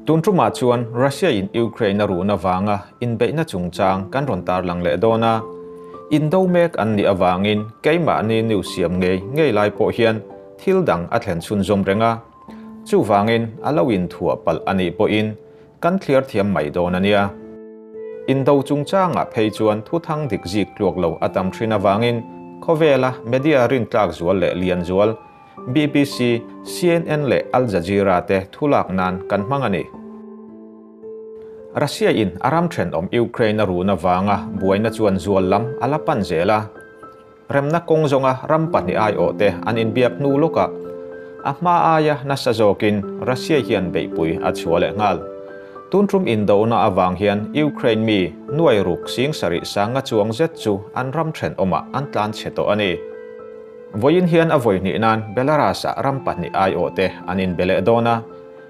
Tun tumah chuan Russia in Ukraine a run avanga inbeihna chungchang kan rawn tarlang leh dawn a. Indo mek an nih avangin keimahni news siam ngei ngei lai pawh hian thil dang a thlen chhunzawm reng a. Chuvangin a lo inthuah palh a nih pawhin kan thliar thiam mai dawn a nia. Indo chungchangah phei chuan thuthang dik zik tluak lo a tam thin avangin khawvela media rintlak zual leh lian zual BBC, CNN leh Al Jazeera te thulak nan kan hmang a ni. Russia in a ram thenawm Ukraine a run avanga buaina chuan zual lam a la pan zel a. Remna kawng zawnga ram pahnih aiawh te an inbiak hnu lawkah a hma aia nasa zawkin Russia hian beihpui a chhuah leh nghal. Tun tum indona avang hian Ukraine mi nuai ruk sing sarih sanga chuang zet chu an ram thenawmah an tlan chhe tawh a ni. Vawiin hian a vawi hnih nan Belarus-ah ram pahnih aiawh te an inbe leh dawn a,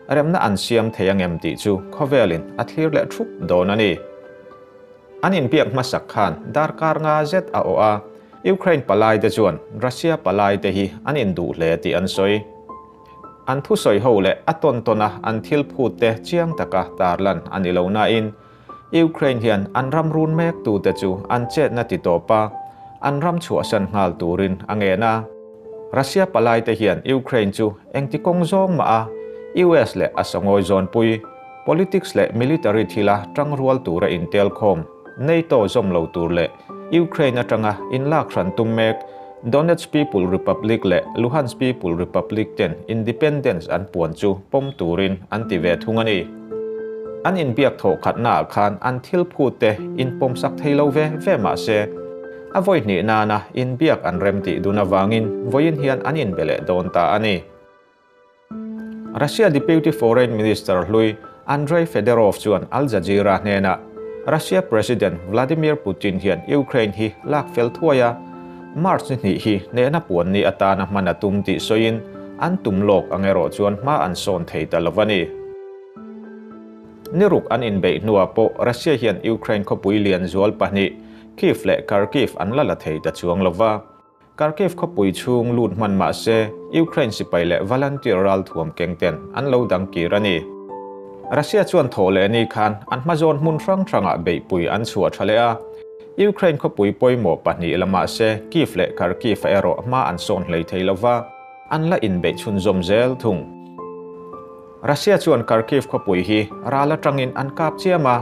remna an siam thei angem tih chu khawvelin a thlir leh thup dawn a ni. An inbiak hmasak khan darkar nga zet a awh a, Ukraine palai te chuan Russia palai te hi an induh hle tih an sawi. An thusawi ho leh a tawn tawn a an thil phut te chiang taka tarlan a ni lo nain Ukraine hian an ram run mek tute chu an chetna ti tawp a, an ram chhuahsan nghal turin a ngen a. Russia palai te hian Ukraine chu engti kawng zawng mah a US leh a sawngawi zawnpui, politics leh military thila tangrual tura intel khawm, NATO zawm lo tur leh Ukraine atanga inlak hran tum mek Donetsk People Republic leh Luhansk People Republic ten independence an puan chu pawm turin an ti ve thung a ni. An inbiak thawh khatnaah khan an thil phut te inpawmsak thei lo ve ve mah se, a vawi hnih nana inbiak an rem tih dun avangin vawiin hian an inbe leh dawn ta a ni. Russia Deputy Foreign Minister hlui Andrei Fedorov chuan Al Jazeera hnenah Russia President Vladimir Putin hian Ukraine hi lak fel thuai a, March ni hnih hi hnehna puan ni atana hman a tum tih sawiin an tum lawk ang erawh chuan hma an sawn thei ta lo a ni. Ni ruk an inbeih hnuah pawh Russia hian Ukraine khawpui lian zual pahnih Kyiv leh Kharkiv an la la thei ta chuang lo va. Kharkiv khawpui chhung lut hman mah se, Ukraine sipai leh volunteer ralthuam keng ten an lo dang kir a ni. Russia chuan thawh leh ni khan an hmazawn hmun hrang hrangah beihpui an chhuah tha leh a. Ukraine khawpui pawimawh pahnih la mah se, Kyiv leh Kharkiv-a erawh hma an sawn hlei thei lo va, an la inbeih chhunzawm zel thung. Russia chuan Kharkiv khawpui hi ral atangin an kap chiam a,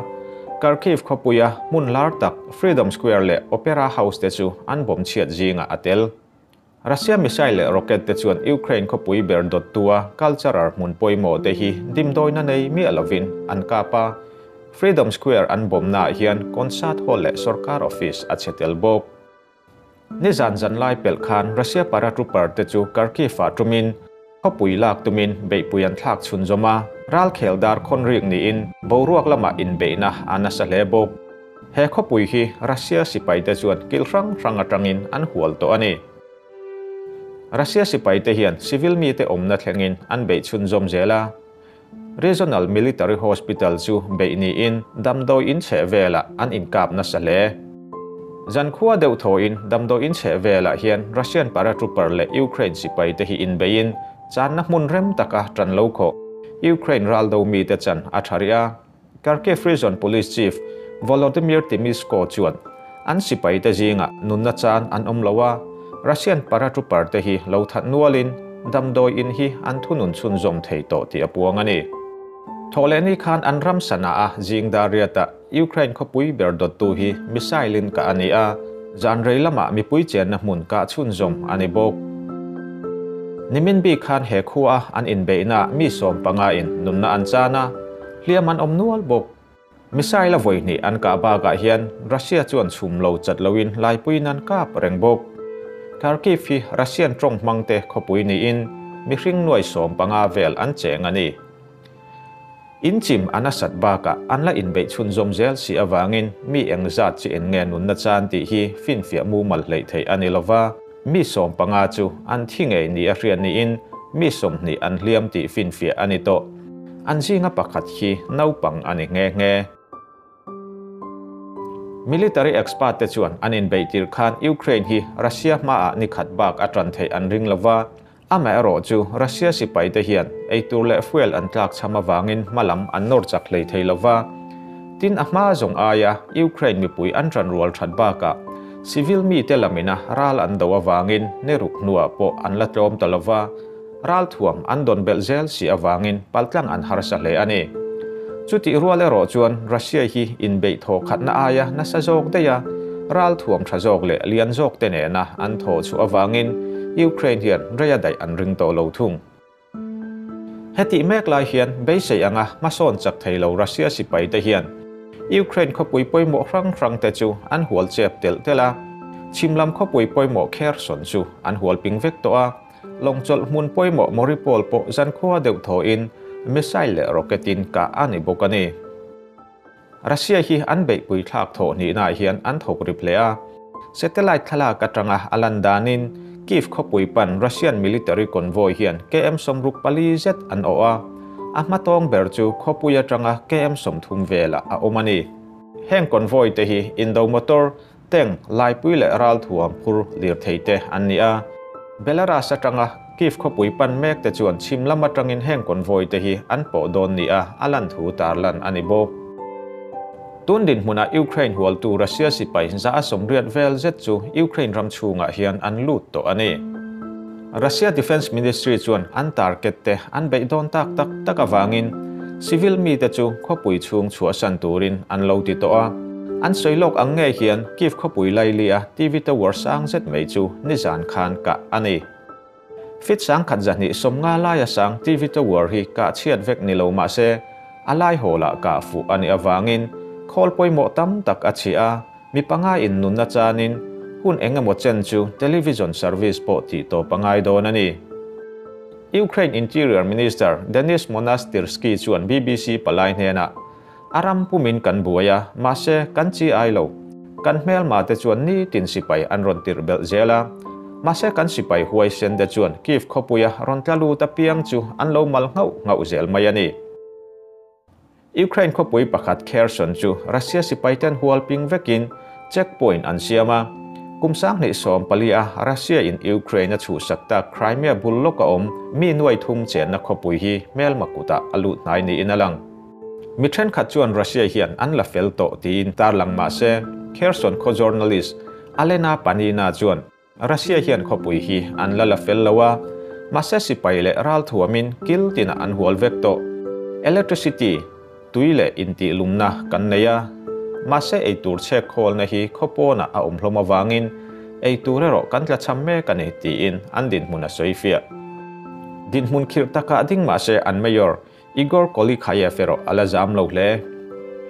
Kharkiv khawpuia hmun lar tak Freedom Square leh Opera House te chu an bawm chhiat zingah a tel. Russia missile leh rocket te chuan Ukraine khawpui ber dawttua cultural hmun pawimawh te hi dimdawina nei miah lovin an kap a, Freedom Square an bawmnaah hian concert hall leh sorkar office a chhe tel bawk. Nizan zan lai pelh khan Russia paratrooper te chu Kharkiv-ah tumin khawpui lak tumin beihpui an thlak chhunzawm a, ralkhel dar khawn rik niin boruak lamah inbeihna a nasa hle bawk. He khawpui hi Russia sipai te chuan kil hrang hrang atangin an hual tawh a ni. Russia sipai te hian civil mite awmna thlengin an beih chhunzawm zel a. Regional Military Hospital chu beih niin damdawi in chheh velah an inkap nasa hle. Zankhua deuh thawhin damdawi in chheh velah hian Russian paratrooper leh Ukraine sipai te hi inbeiin channa hmun rem taka tan lo khawh Ukraine raldo mite chan a tha rih a. Kharkiv Region Police Chief Volodymyr Tymisko chuan an sipai te zingah nunna chan an awm lo a, Russian paratrooper te hi lo that nualin damdawi in hi an thunun chhunzawm thei tawh tih a puang a ni. Thawhlehni khan an ram sana a zing dar riatah Ukraine khawpui ber dawttu hi missile in kah a ni a, zan rei lamah mipui chenna hmun kah chhunzawm a ni bawk. Nimin bik khan he khua an inbeihnaah mi 15 in nunna an chan a, hliam an awm nual bawk. Missile a vawi hnih an kah bakah hian Russia chuan chhum lo chat loin laipuiin an kap reng bawk. Kharkiv hi Russian tawng hmangte khawpui niin mihring nuai 15 vel an cheng a ni. In chim an asat bakah an la inbeih chhunzawm zel si avangin mi eng zat chi eng nge nunna chan tih hi finfiah mumal hleih theih a ni lova, mi 15 chu an thi ngei ni a hriat niin mi 20 an hliam tih finfiah a ni tawh. An zinga pakhat hi naupang a ni nghe nghe. Military expert te chuan an inbeih tir khan Ukraine hi Russia hmaah ni khat bak a tan theih an ring lova, Amaherawhchu Russia sipaite hian eitur leh fuel an tlakchham avangin hmalam an nawr chak hlei thei lova. Tin a hma zawng aia Ukraine mipui an ṭanrual ṭhat bakah civil mite lamina ral an do avangin ni ruk hnuah pawh an la tlawm ta lova, ralthuam an dawn belh zel si avangin paltlang an harsa hle a ni. Chutih rual erawh chuan Russia hi inbeih thawh khatna aia nasa zawk daih a, ralthuam tha zawk leh lian zawk te nena an thawh chhuah avangin Ukraine hian reia daih an ring tawh lo thung. Hetih mek lai hian beisei anga hmasawn chak thei lo Russia sipai te hian Ukraine khawpui pawimawh hrang hrang te chu an hual chep telh telh a, chhim lam khawpui pawimawh Kherson chu an hual ping vek tawh a, lawngchawlh hmun pawimawh Mariupol pawh zankhua deuh thawhin missile leh rocket in kah a ni bawk a ni. Russia hi an beihpui thlak thawh hnihnaah hian an thawk rip hle a. Satellite thlalak atanga a lan danin Kyiv khawpui pan Russian military convoy hian KM 64 zet an awh a, a hmatawng ber chu khawpui atanga KM 30 velah a awm a ni. Heng convoy te hi indo motor, tank, laipui leh ralthuam phur lirthei te an ni a. Belarus atanga Kyiv khawpui pan mek te chuan chhim lam atangin heng convoy te hi an pawh dawn nia a lan thu tarlan a ni bawk. Tun dinhmunah Ukraine hualtu Russia sipai 180 vel zet chu Ukraine ram chhungah hian an lut tawh a ni. Russia Defence Ministry chuan an target te an beih dawn tak tak tak avangin civil mite chu khawpui chhung chhuahsan turin an lo ti tawh a. An sawi lawk ang ngei hian Kyiv khawpui lailia TV tower sang zet mai chu nizan khan kah a ni. Fit 1250 laia sang TV tower hi kah chhiat vek ni lo mah se a lai hawlah kah fuh a nih avangin khawl pawimawh tam tak a chhi a, mi panga in nunna chanin hun eng emaw chen chu television service pawh tih tawp a ngai dawn a ni. Ukraine Interior Minister Denis Monastyrsky chuan BBC palai hnenah, A ram pumin kan buai a, mahse kan chi ai lo. Kan hmelma te chuan nitin sipai an rawn tirh belh zel a. Mahse kan sipai huaisen te chuan Kyiv khawpuia rawn tla lut apiang chu an lo mal nghauh nghauh zel mai a ni. Ukraine khawpui pakhat Kherson chu Russia sipai ten hual ping vekin checkpoint an siam a. Kum 2014 a Russia in Ukraine a chhuhsak tak Crimea bul lawk a awm mi nuai thum chenna khawpui hi hmelma kutah a lut hnai niin a lang. Mi thenkhat chuan Russia hian an la fel tawh tiin tarlang mah se, Kherson khaw journalist Alena Panina chuan Russia hian khawpui hi an la la fel lo a, mahse sipai leh ralthuamin kil tinah an hual vek tawh. Electricity, tui leh intihlumna kan nei a, mahse eitur chhek khawlna hi khawpawnah a awm hlawm avangin eitur erawh kan tlachham mek a ni tiin an dinhmun a sawi fiah. Dinhmun khirh takah ding mah se an mayor Igor Kolikhayev erawh a la zam lo hle.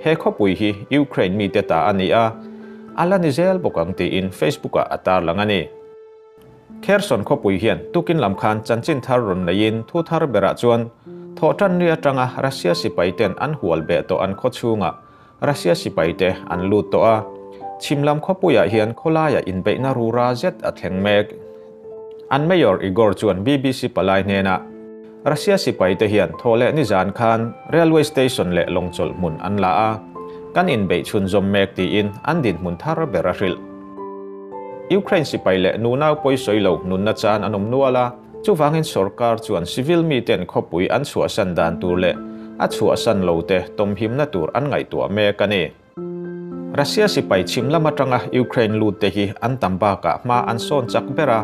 He khawpui hi Ukraine mite ta a ni a, a la ni zel bawk ang tiin Facebook-ah a tarlang a ni. Kherson khawpui hian tukin lam khan chanchin thar rawn neiin thu thar berah chuan thawhtanni atanga Russia sipaiten an hual beh tawh an khaw chhungah Russia sipaite an lut tawh a, chhim lam khawpuiah hian khawlaiah inbeihna rura zet a thleng mek. An Mayor Igor chuan BBC palai hnenah, Russia sipaite hian thaw leh nizan khan railway station leh lawngchawlh hmun an la a, kan inbeih chhunzawm mek tiin an dinhmun thar ber a hrilh. Ukraine sipai leh nunau pawi sawi lo nunna chan an awm nual a, Chuvangin sorkar chuan civil miten khawpui an chhuahsan dan tur leh a chhuahsan lote tawmhimna tur an ngaihtuah mek a ni. Russia sipai chhim lam atanga Ukraine lut te hi an tam bakah hma an sawn chak ber a.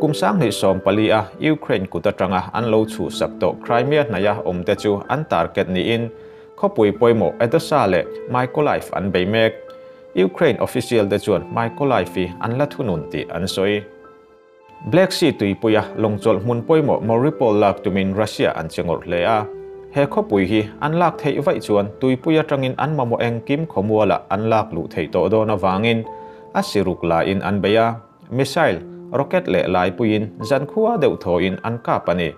Kum 2014 a Ukraine kut atanga an lo chhuhsak tawh Crimea hnaia awmte chu an target niin khawpui pawimawh Odessa leh Mykolaiv an bei mek. Ukraine official te chuan Mykolaiv hi an la thunun tih an sawi. Black Sea tuipuia lawngchawlh hmun pawimawh Mariupol lak tumin Russia an che ngawrh hle a. He khawpui hi an lak theih vaih chuan tuipui atangin an mamawh engkim khawmualah an lak luh theih tawh dawn avangin a siruk lain an bei a, missile, rocket leh laipuiin zankhua deuh thawin an kap a ni.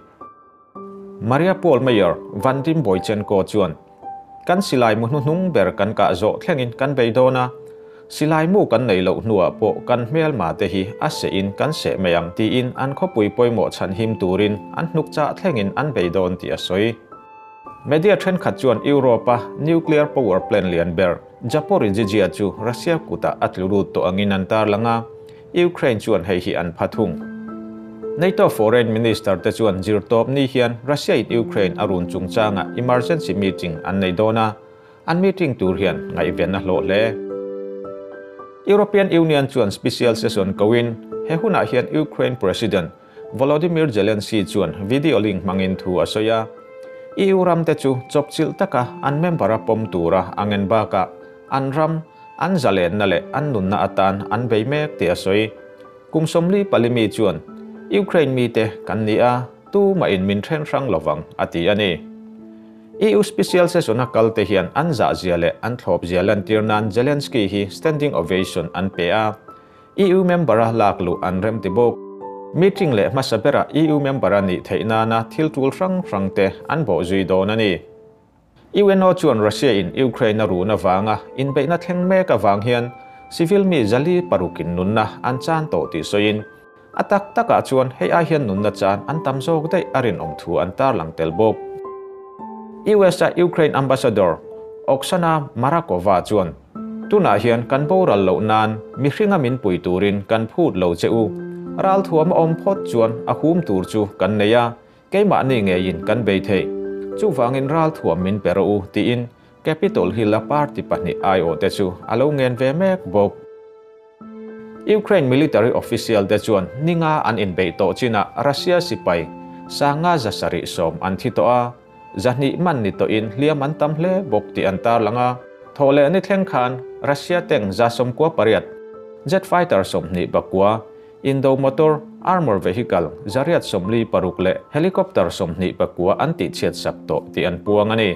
Mariupol Mayor Vadim Boychenko chuan, Kan silai mu hnuhnung ber kan kah zawh thlengin kan bei dawn a, silai mu kan nei loh hnuah pawh kan hmelma te hi a seh in kan seh mai ang tiin an khawpui pawimawh chhan him turin an hnuk chah thlengin an bei dawn tih a sawi. Media thenkhat chuan Europe-a nuclear power plant lian ber Zaporizhzhia chu Russia kutah a tlu lut tawh angin an tarlang a, Ukraine chuan hei hi an pha thung. NATO Foreign Minister te chuan zirtawp ni hian Russia in Ukraine a run chungchangah emergency meeting an nei dawn a, an meeting tur hian ngaihven a hlawh hle. European Union chuan special session koin he hunah hian Ukraine President Volodymyr Zelensky chuan video link hmangin thu a sawi a, EU ram te chu chawpchilh taka an member a pawm tura a ngen bakah an ram, an zalenna leh an nunna atan an bei mek tih a sawi. Kum 44 mi chuan, Ukraine mite kan ni a, tu mahin min then hrang lovang, a ti a ni. EU Special Session a kal te hian an zahzia leh an thlawpzia lantir nan Zelensky hi standing ovation an pe a, EU member a lak luh an rem ti bawk. Meeting leh hmasa berah EU member a nih theih nana thil tul hrang hrang te an bawh zui dawn a ni. UNO chuan Russia in Ukraine a run avanga inbeihna thleng mek avang hian civil mi 406 in nunna an chan tawh tih sawiin, a tak takah chuan hei ai hian nunna chan an tam zawk daih a rinawm thu an tarlang tel bawk. US a Ukraine Ambassador Oksana Marakova chuan, Tunah hian kan boral loh nan mihringa min pui turin kan phut lo che u. Ralthuam a awm phawt chuan a hum tur chu kan nei a, Keimahni ngeiin kan bei thei. Chuvangin ralthuam min pe rawh u, tiin Capitol Hill-a party pahnih aiawhte chu a lo ngen ve mek bawk. Ukraine military official te chuan ninga an inbeih tawh chinah Russia sipai sanga 710 an thi tawh a, 200 man ni tawhin hliam an tam hle bawk tih an tarlang a. Thawhleh ni thleng khan Russia tank 98, jet fighter 29, Indo motor, armour vehicle 846 leh helicopter 29 an tihchhiat sak tawh tih an puang a ni.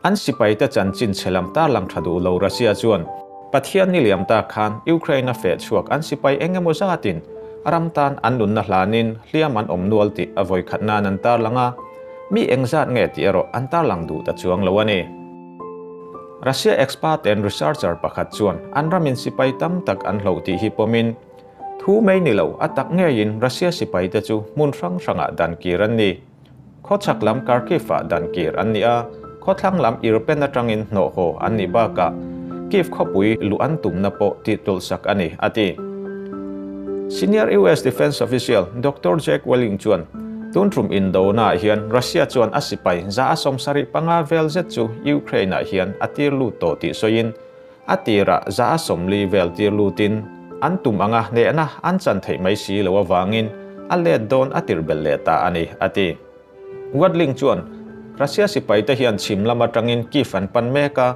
An sipaite chanchin chhe lam tarlang tha duh lo Russia chuan Pathian ni liam ta khan Ukraine a feh chhuak an sipai eng emaw zatin ram tan an nunna hlanin hliam an awm nual tih a vawi khat nan an tarlang a, mi eng zat nge tih erawh an tarlang duh ta chuang lo a ni. Russia expert and researcher pakhat chuan an ramin sipai tam tak an hloh tih hi pawmin, thu mai ni lo a tak ngeiin Russia sipaite chu hmun hrang hrangah dan kir an ni. Khawchhak lam Kharkiv-ah dan kir an ni a, khawthlang lam Irpen atangin hnawh haw an nih bakah Kyiv khawpui luh an tumna pawh tih tulhsak a ni, a ti. Senior US Defence official Doctor Jack Welling chuan tun tum indona ah hian Russia chuan a sipai 75 vel zet chu Ukraine ah hian a tir lut tawh tih sawiin a tirah 40 vel tir lutin an tum anga hnehna an chan theih mai si lo avangin a let dawn a tir belh leh ta a ni, a ti. Watling chuan Russia sipai te hian chhim lam atangin Kyiv an pan mek a,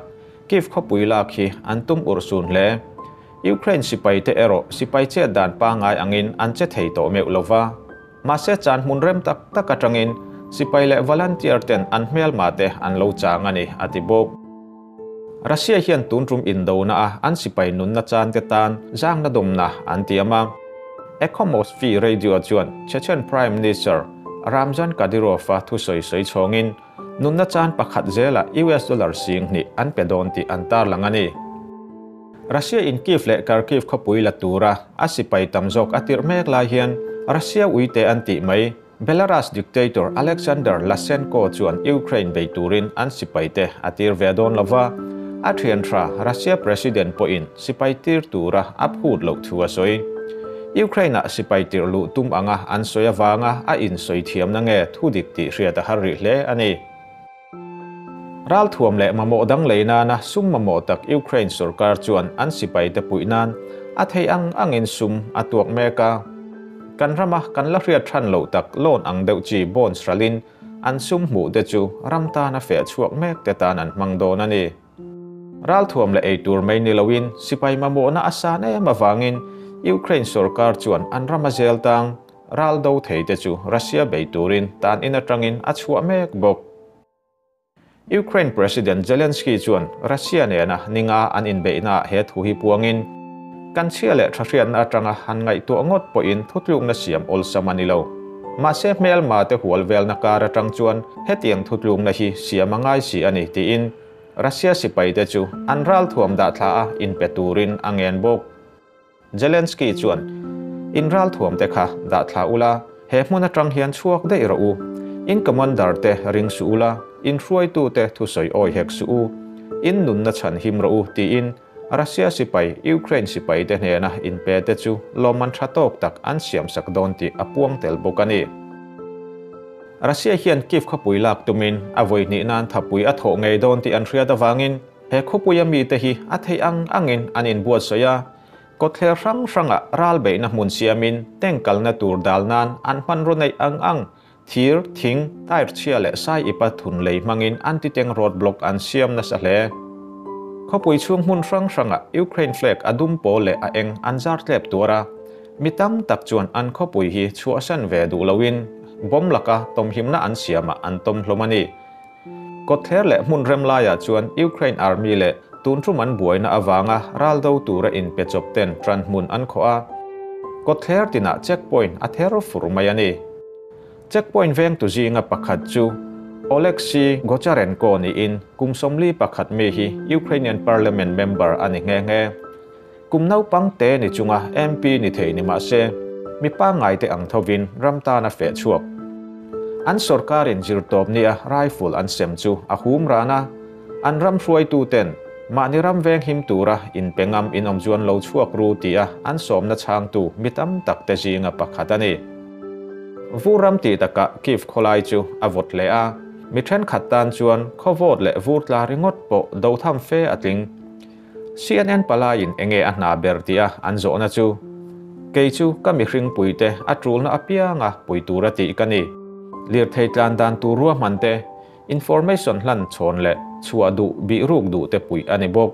Kyiv khawpui lak hi an tum urh sun hle. Ukraine sipai te erawh sipai chet dan pangai angin an che thei tawh meuh lova. Mahse chan hmun rem tak tak atangin sipai leh volunteer ten an hmelma te an lo chang a ni, a ti bawk. Russia hian tun tum indona a an sipai nunna chan te tan zangna dawmna an tiam a. Ekho Moskvi radio chuan Chechen Prime Minister Ramzan Kadyrov-a thu sawi sawi chhawngin nunna chan pakhat zela US dollar 2000 an pe dawn tih an tarlang a ni. Russia in Kyiv leh Kharkiv khawpui la tura a sipai tam zawk a tirh mek lai hian Russia uite an tih mai. Belarus dictator Alexander Lashenko chuan Ukraine bei turin an sipaite a tir ve dawn lova, a thian tha Russia president pawhin sipai tir tura a phut loh thu a sawi. Ukraine-ah sipai tir luh tum anga an sawi avanga a insawi thiamna nge thu dik tih hriat a har rih hle a ni. Ralthuam leh mamawh dang lei nana sum mamawh tak Ukraine sorkar chuan an sipaite puih nan a thei ang angin sum a tuak mek a. Kan rama kan la hriat than loh tak loan ang deuh chi bonds ralin an sum hmuh te chu ram tana feh chhuak mek te tan an hmang dawn a ni. Ralthuam leh ei tur mai ni loin sipai mamawhna a san em avangin Ukraine sorkar chuan an rama zel tang ral do thei te chu Russia bei turin tan in atangin a chhuah mek bawk. Ukraine President Zelensky chuan Russia nena ninga an inbeihna he thu hi puangin kan chhia leh tha hriatna atanga han ngaihtuah ngawt pawhin thutlukna siam awlsam a ni lo. Mahse hmelma te hual velna kar atang chuan hetiang thutlukna hi siam a ngai si a ni tiin Russia sipai te chu an ralthuam dah thla a inpe turin a ngen bawk. Zelensky chuan in ralthuam te kha dah thla ula, he hmun atang hian chhuak daih rawh u. In commander te ring su ula, in hruaitu te thu sawi awi hek su u. In nunna chhan him rawh u tiin Russia sipai Ukraine sipai te hnena inpe te chu lawmman tha tawk tak an siamsak dawn tih a puang tel bawk a ni. Russia hian Kyiv khawpui lak tumin a vawi hnih nan thapui a thawh ngei dawn tih an hriat avangin he khawpuia mite hi a theih ang angin an inbuatsawi a, kawtthler hrang hrangah ral beihna hmun siamin tank kalna tur dal nan an hmanraw neih ang ang Thir, thing, tyre chhia leh sai ipa thun lei hmangin anti-tank road block an siam nasa hle. Khawpui chhung hmun hrang hrangah Ukraine flag a dum pawl leh a eng an zar tlep tuar a, mi tam tak chuan an khawpui hi chhuahsan ve duh loin bomb laka tawmhimna an siamah an tawm hlawm a ni. Kawtthler leh hmun rem laiah chuan Ukraine army leh tun tum an buaina avanga ral do tura inpe chawp ten ṭan hmun an khawh a, kawtthler tinah checkpoint a ther fur mai a ni. Checkpoint vengtu zinga pakhat chu Oleksiy Gocharenko niin kum 41 mi hi Ukrainian parliament member a ni nghe nghe. Kum naupang te ni chunga MP ni thei ni mah se, mi pangngaite ang thovin ram tan a feh chhuak. An sorkarin zirtawp nia rifle an sem chu a hum ran a, an ram hruaituten mahni ram veng him tura inpe ngam in awm chuan lo chhuak ru tia an sawmna chhangtu mi tam tak te zinga pakhat a ni. Vur ram tih takah Kyiv khawlai chu a vawt hle a, mi thenkhat tan chuan khaw vawt leh vur tla ringawt pawh do tham fe a tling. CNN palaiin enge a hna ber tia an zawhna chu, Kei chu ka mihring puite a tulna apianga pui tura tih ka ni. Lirthei tlan dan tur ruahman te, information hlan chhawn leh chhuah duh bih ruk duh te puih a ni bawk.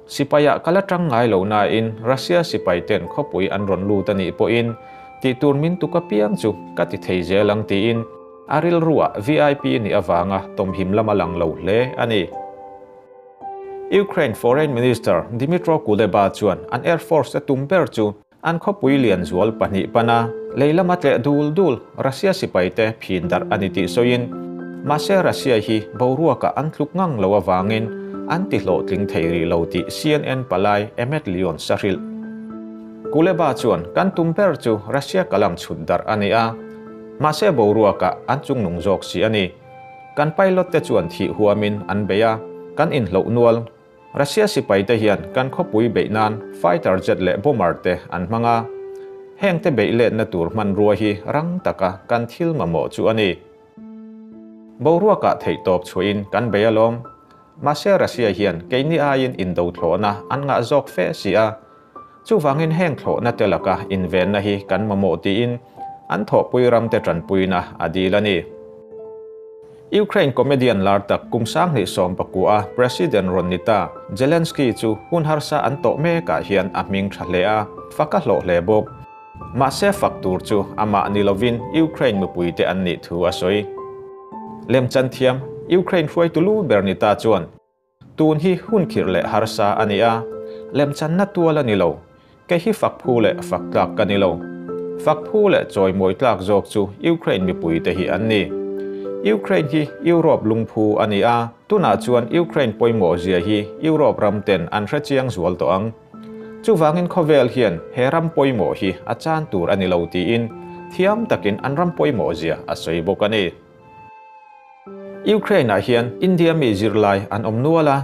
Sipaiah ka la tang ngai lo nain Russia sipai ten khawpui an rawn lut a nih pawhin tih tur min tuk apiang chu ka ti thei zel ang tiin a rilruah VIP nih avanga tawmhim lam a lang lo hle a ni. Ukraine Foreign Minister Dmytro Kuleba chuan an Air Force te tum ber chu an khawpui lian zual pahnih pana lei lama tleh dul dul Russia sipaite phin darh a ni tih sawiin, mahse Russia hi boruakah an tluk ngang lo avangin an ti hlawhtling thei rih lo tih CNN palai Emmet Lyons a hrilh. Kuleba chuan kan tum ber chu Russia kalam chhut darh a ni a, mahse boruakah an chungnung zawk si a ni. Kan pilot te chuan thih huamin an bei a, kan inhloh nual. Russia sipai te hian kan khawpui beih nan fighter jet leh bomber te an hmang a. Heng te beih letna tur hmanrua hi rang taka kan thil mamawh chu a ni. Boruakah theihtawp chhuahin kan bei alawm. Mahse Russia hian keini aiin indo thlawhna an ngah zawk fe si a. Chuvangin heng thlawhna te laka invenna hi kan mamawh tiin an thawhpui ramte tanpuina a dil a ni. Ukraine comedian lar tak kum 2019 a President rawn ni ta Zelensky chu hun harsa an tawh mekah hian a hming tha hle a, fak a hlawh hle bawk. Mahse fak tur chu amah ni lovin Ukraine mipuite an nih thu a sawi. Lemchan thiam Ukraine hruaitu lu ber ni ta chuan Tun hi hun khirh leh harsa a ni a, lemchanna tual a ni lo. Kei hi fak phu leh fak tlak ka ni lo. Fak phu leh chawimawi tlak zawk chu Ukraine mipuite hi an ni. Ukraine hi Europe lungphu a ni a, tunah chuan Ukraine pawimawh zia hi Europe ram ten an hre chiang zual tawh ang. Chuvangin khawvel hian he ram pawimawh hi a chan tur a ni lo tiin thiam takin an ram pawimawh zia a sawi bawk a ni. Ukraine-ah hian India mi zirlai an awm nual a,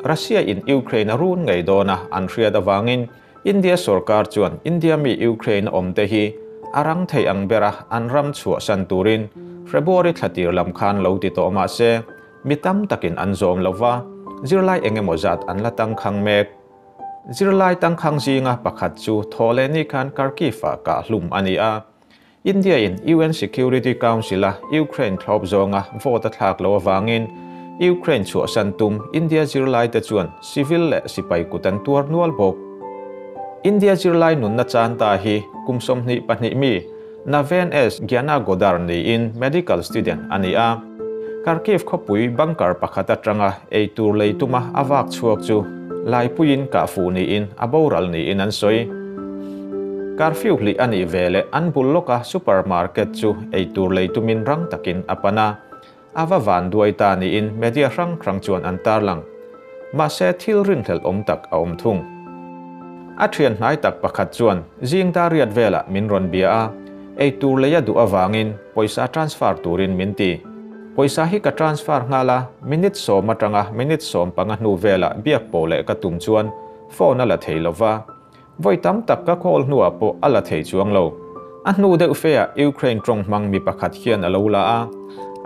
Russia-in Ukraine a run ngei dawn a an hriat avangin India sorkar chuan India mi Ukraine-a awmte hi a rang thei ang bera an ram chhuahsan turin February thla tir lam khan lo ti tawh mah se mi tam takin an zawm lo va, zirlai eng emaw zat an la tangkhang mek. Zirlai tangkhang zinga pakhat chu thawhlehni khan Kharkiv-ah kahhlum a ni a. India-in UN Security Council-a Ukraine thlawp zawnga vote a thlak loh avangin Ukraine chhuahsan tum India zirlaite chuan civil leh sipai kut an tuar nual bawk. India zirlai nunna chan ta hi kum 22 mi Naveen S. Gyanagodar niin medical student a ni a. Kharkiv khawpui bunker pakhat atanga ei tur lei tuma a vak chhuak chu laipuiin kahfuh niin a boral niin an sawi. Curfew hlih a nih ve leh an bul lawka supermarket chu ei tur lei tumin rang takin a pan a, a va van duai ta niin media hrang hrang chuan an tarlang. Mahse thil rinhlelh awm tak a awm thung. A thian hnai tak pakhat chuan zing dar riat velah min rawn bia a, ei tur lei a duh avangin pawisa transfer turin min ti. Pawisa hi ka transfer nghal a, minute 10 atanga minute 15 hnu velah biak pawh leh ka tum chuan. Phone a la thei lo va, vawi tam tak ka call hnuah pawh a la thei chuang lo. A hnu deuh feah Ukraine tawng hmang mi pakhat hian a lo la a,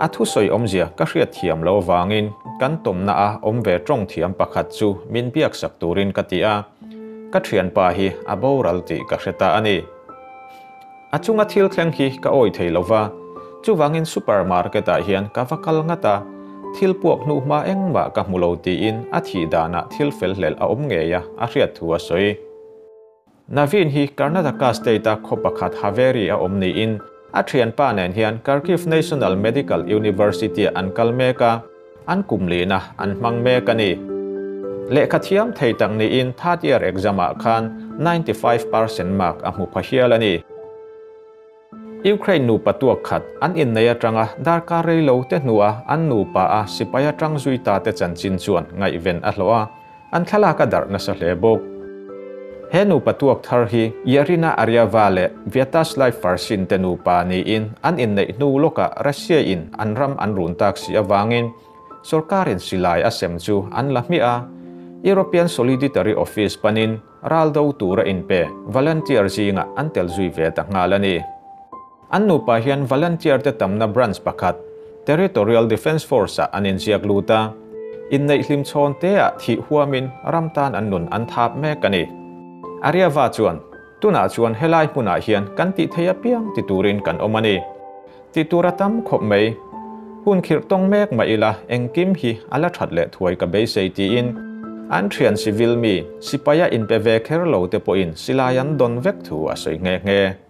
a thusawi awmzia ka hriat thiam lo avangin kan tawmna a awm ve tawng thiam pakhat chu min biaksak turin ka ti a, ka thianpa hi a boral tih ka hre ta a ni. A chunga thil thleng hi ka awih thei lo va, chuvangin supermarket ah hian ka va kal ngat a, thil puak hnu hma engmah ka hmu lo tiin a thih danah thil fel hlelh a awm ngei a, a hriat thu a sawi. Naveen hi Karnataka state a khaw pakhat Haveri a awm niin a thianpa nen hian Kharkiv National Medical University ah an kal mek a, an kum lihna an hmang mek a ni. Lehkha thiam thei tak niin third year exam ah khan 95% mark a hmu pha hial a ni. Ukraine nupa tuak khat an innei atanga darkar rei lo te hnua an nupa a sipai atang zui ta te chanchin chuan ngaihven a hlawh a, an thlalak a darh nasa hle bawk. He nupa tuak thar hi Yarina Aryava leh Vyacheslav Farsin te nupa niin an inneih hnu lawkah Russia in an ram an run tak si avangin sorkarin silai a sem chu an la hmiah a, European Soliditary Office panin Ral do tura inpe volunteer zingah an tel zui ve ta nghal a ni. An nupa hian volunteer te tamna branch pakhat, Territorial Defence Force-ah an inziak lut a, inneih hlimchhawn teah thih huamin ram tan an nun an thap mek a ni. Ariava chuan, Tunah chuan helai hmunah hian kan tih thei apiang ti turin kan awm a ni. Ti tura tam khawp mai. Hun khirh tawng mek mah ila engkim hi a la that leh thuai ka beisei tiin an thian civil mi sipaia inpe ve kher lo te pawhin silai an dawn vek thu a sawi nghe nghe.